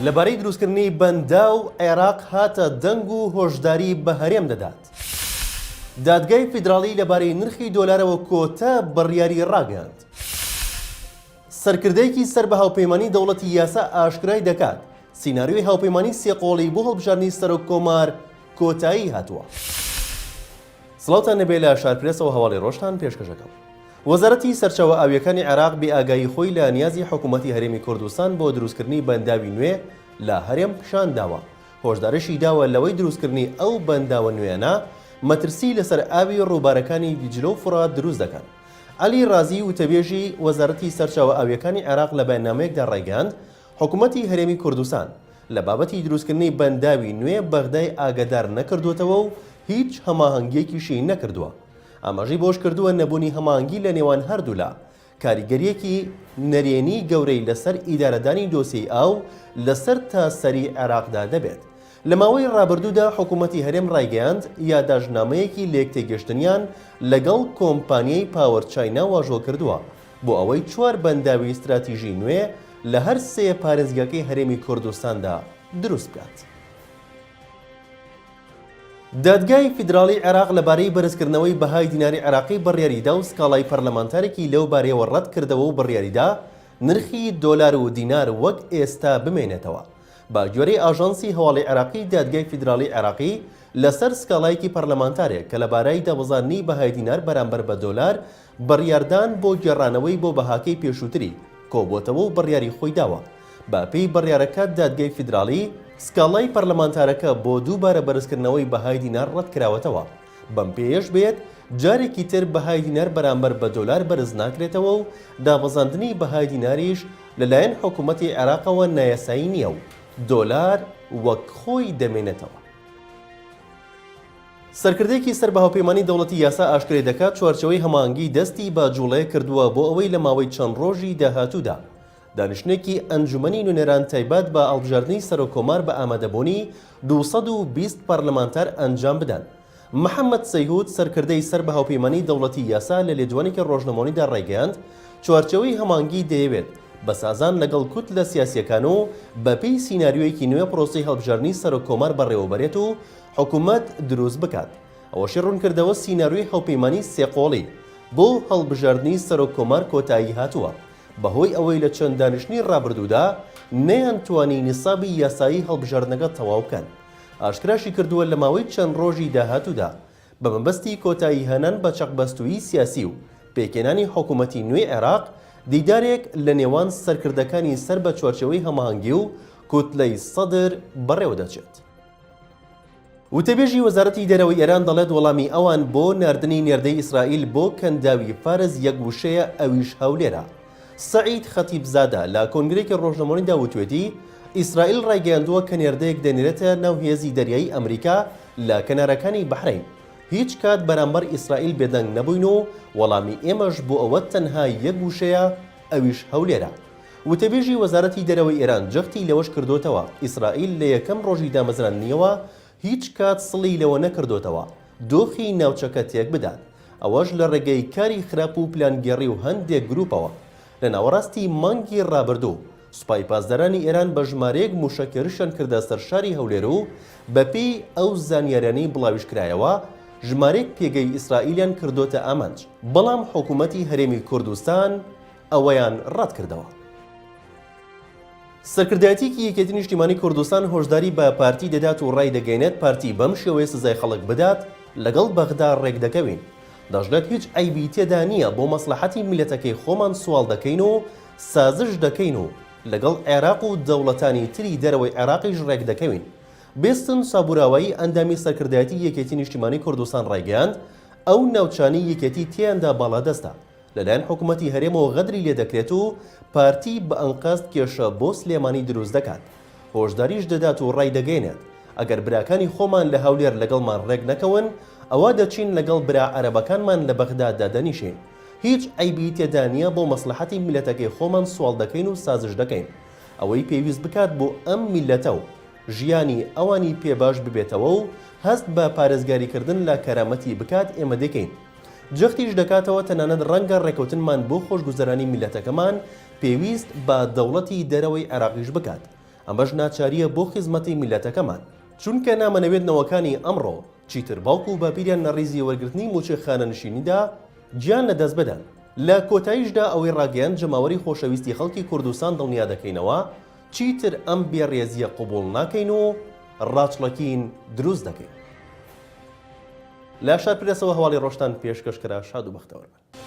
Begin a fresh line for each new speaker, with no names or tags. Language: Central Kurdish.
لەبارەی دروستکردنی بەنداو، عێراق هاتە دەنگ و هۆشداری بە هەرێم دەدات. دادگای فیدراڵی لەبارەی نرخی دۆلارەوە کۆتا بڕیاری ڕاگەیاند. سەرکردەیەکی سەر بە هاوپەیمانی دەوڵەتی یاسا ئاشکرای دەکات، سیناریۆی هاوپەیمانی سێقۆڵی بۆ هەڵبژاردنی سەرۆک کۆمار کۆتایی هاتووە. سڵاوتان لێبێ لە شارپرێسەوە هەواڵی ڕۆژتان پێشکەش ئەکەم. وەزارەتی سەرچاوە ئاوییەکانی عێراق بێ ئاگایی خۆی لە نیازی حکوومەتی هەرێمی کوردستان بۆ دروستکردنی بەنداوی نوێ لە هەرێم پیشان داوە، هۆشداریشی داوە لەوەی دروستکردنی ئەو بەنداوە نوێیانە مەترسی لەسەر ئاوی ڕووبارەکانی دیجلە و فوڕات دروست دەکەن. عەلی ڕازی وتەبێژی وەزارەتی سەرچاوە ئاوییەکانی عێراق لە بەیاننامەیەکدا ڕایگەیاند، حکومەتی هەرێمی کوردستان لە بابەتی دروستکردنی بەنداوی نوێ بەغدای ئاگادار نەکردووەتەوە و هیچ هەماهەنگییەکیشی نەکردووە. ئاماژەی بەوەشکردووە، نەبوونی هەماهەنگی لە نێوان هەردوولا کاریگەرییەکی نەرێنی گەورەی لەسەر ئیدارەدانی دۆسیەی ئاو لە سەرتاسەری عێراقدا دەبێت. لە ماوەی ڕابردوودا حکومەتی هەرێم ڕایگەیاند، یاداشتنامەیەکی لێکتێگەشتنیان لەگەڵ کۆمپانیای پاوەر چاینا واژۆ کردووە بۆ ئەوەی چوار بەنداوی ستراتیژی نوێ لە هەر سێ پارێزگاکەی هەرێمی کوردستاندا دروست بکات. دادگای فیدراڵی عێراق لەبارەی بەرزکردنەوەی بەهای دیناری عێراقی بڕیاریدا و سکاڵای پەرلەمانتارێکی لەو بارەیەوە ڕەتکردەوە و بڕیاریدا نرخی دۆلار و دینار وەک ئێستا بمێنێتەوە. بە گوێرەی ئاژانسی هەواڵی عێراقی دادگای فیدراڵی عێراقی لەسەر سکاڵایەکی پەرلەمانتارێک کە لەبارای دابەزاندنی بەهای دینار بەرامبەر بە دۆلار بڕیاردان بۆ گێڕانەوەی بۆ بەهاکەی پێشووتری کۆبۆتەوە و بڕیاری خۆی داوە. بە پێی بڕیارەکە دادگای فیدراڵی سکاڵای پەرلەمانتارەکە بۆ دووبارە بەرزکردنەوەی بەهای دینار ڕەتکراوەتەوە. بەم پێیەش بێت جارێکی تر بەهای دینار بەرامبەر بە دۆلار بەرز ناکرێتەوە و دابەزاندنی بەهای دیناریش لەلایەن حکومەتی عێراقەوە نایاسایی نییە و دۆلار وەک خۆی دەمێنێتەوە. سەرکردەیەکی سەر بە هاوپەیمانی دەوڵەتی یاسا ئاشکرای دەکات، چوارچێوەی هەماهەنگی دەستی بە جوڵەیەک کردووە بۆ ئەوەی لە ماوەی چەند ڕۆژی داهاتوودا دانیشتنێکی ئەنجومەنی نوێنەران تایبەت بە هەڵبژاردنی سەرۆک کۆمار بە ئامادەبوونی 220 پەرلەمانتار ئەنجام بدەن. محەمەد سەیهود سەرکردەی سەر بە هاوپەیمانی دەوڵەتی یاسا لە لێدوانێکی ڕۆژنامەوانیدا ڕایگەیاند، چوارچێوەی هەماهەنگی دەیەوێت بە سازان لەگەڵ کوتلە سیاسییەکان و بەپێی سیناریۆیەکی نوێ پرۆسەی هەڵبژاردنی سەرۆک کۆمار بەڕێوەبەرێت و حکومەت دروست بکات. ئەوەشی ڕوونکردەوە سیناریۆی هاوپەیمانی سێقۆڵی بۆ هەڵبژاردنی سەرۆک کۆمار کۆتایی هاتووە، بەهۆی ئەوەی لە چەند دانیشتنی ڕابردوودا نەیانتوانی نیسابی یاسایی هەڵبژاردنەکە تەواو بکەن. ئاشکراشی کردووە لە ماوەی چەند ڕۆژی داهاتوودا بە مەبەستی کۆتاییهێنان بە چەقبەستوویی سیاسی و پێکهێنانی حکومەتی نوێی عێراق، دیدارێک لە نێوان سەرکردەکانی سەر بە چوارچێوەی هەماهەنگی و کوتلەی سەدر بەڕێوەدەچێت. وتەبێژی وەزارەتی دەرەوەی ئێران دەڵێت وەڵامی ئەوان بۆ ناردنی نێردەی ئیسرائیل بۆ کەنداوی فارس یەک وشەیە ئەویش هەولێرە. سەعید خەتیب زادە لە کۆنگرەیەکی ڕۆژنامەوانیدا وتوێتی ئیسرائیل ڕایگەیاندووە کە نێردەیەک دەنێرێتە ناو هێزی دەریایی ئەمریکا لە کەنارەکانی بەحرەین. هیچ کات بەرامبەر ئیسرائیل بێدەنگ نەبووین و وەڵامی ئێمەش بۆ ئەوە تەنها یەک وشەیە ئەویش هەولێرە. وتەبێژی وەزارەتی دەرەوەی ئێران جەختی لەوەش کردۆتەوە، ئیسرائیل لە یەکەم ڕۆژی دامەزراندنیەوە هیچ کات سڵی لەوە نەکردۆتەوە دۆخی ناوچەکە تێکبدات، ئەوەش لە ڕێگەی کاری خراپ و پلانگێڕی و هەندێک گروپەوە. لە ناوەڕاستی مانگی ڕابردوو سوپای پاسدارانی ئێران بە ژمارەیەک موشەک هێرشیان کردە سەر شاری هەولێر و بەپێی ئەو زانیاریانەی بڵاویشکرایەوە ژمارەیەک پێگەی ئیسرائیلیان کردۆتە ئامانج، بەڵام حکومەتی هەرێمی کوردستان ئەوەیان ڕەتکردەوە. سەرکردایەتیی یەکێتی نیشتیمانی کوردستان هۆشداری بە پارتی دەدات و ڕایدەگەیەنێت پارتی بەم شێوەیە سزای خەڵک بدات لەگەڵ بەغدا ڕێکدەکەوین. دەشڵێت هیچ عەیبی تێدا نییە بۆ مەسڵەحەتی میللەتەکەی خۆمان سواڵ دەکەین و سازش دەکەین و لەگەڵ عێراق و دەوڵەتانی تری دەرەوەی عێراقیش ڕێکدەکەوین. بێستون سابوراوایی ئەندامی سەرکردایەتی یەکێتی نیشتیمانی کوردستان ڕایگەیاند ئەو ناوچانەی یەکێتی تێیاندا باڵادەستە لەلایەن حکومەتی هەرێمەوە غەدری لێدەکرێت و پارتی بە ئەنقەست کێشە بۆ سلێمانی دروست دەکات. هۆشداریش دەدات و ڕایدەگەیەنێت، ئەگەر براکانی خۆمان لە هەولێر لەگەڵمان ڕێک نەکەون، ئەوا دەچین لەگەڵ برا عەرەبەکانمان لە بەغدا دادەنیشین. هیچ عەیبی تێدا نییە بۆ مەسڵەحەتی میللەتەکەی خۆمان سواڵ دەکەین و سازش دەکەین. ئەوەی پێویست بکات بۆ ئەم میللەتە و ژیانی ئەوانی پێ باش ببێتەوە و هەست بە پارێزگاریکردن لە کەرامەتی بکات ئێمە دەیکەین. جەختیش دەکاتەوە تەنانەت ڕەنگە ڕێکەوتنمان بۆ خۆشگوزەرانی میللەتەکەمان پێویست بە دەوڵەتی دەرەوەی عێراقیش بکات. ئەمەش ناچارییە بۆ خزمەتی میللەتەکەمان، چونکە نامانەوێت نەوەکانی ئەمڕۆ چیتر باوک و باپیریان لە ڕیزی وەرگرتنی مووچەی خانەنشینیدا گیان لەدەست بدەن. لە کۆتاییشدا ئەوەی ڕاگەیاند جەماوەری خۆشەویستی خەڵکی کوردستان دڵنیا دەکەینەوە چیتر ئەم بێڕێزییە قبوڵ ناکەین و ڕاچڵەکین دروست دەکەین. لە شارپرێسەوە هەواڵی ڕۆژتان پێشکەش کرا شاد و بەختەوەر بن.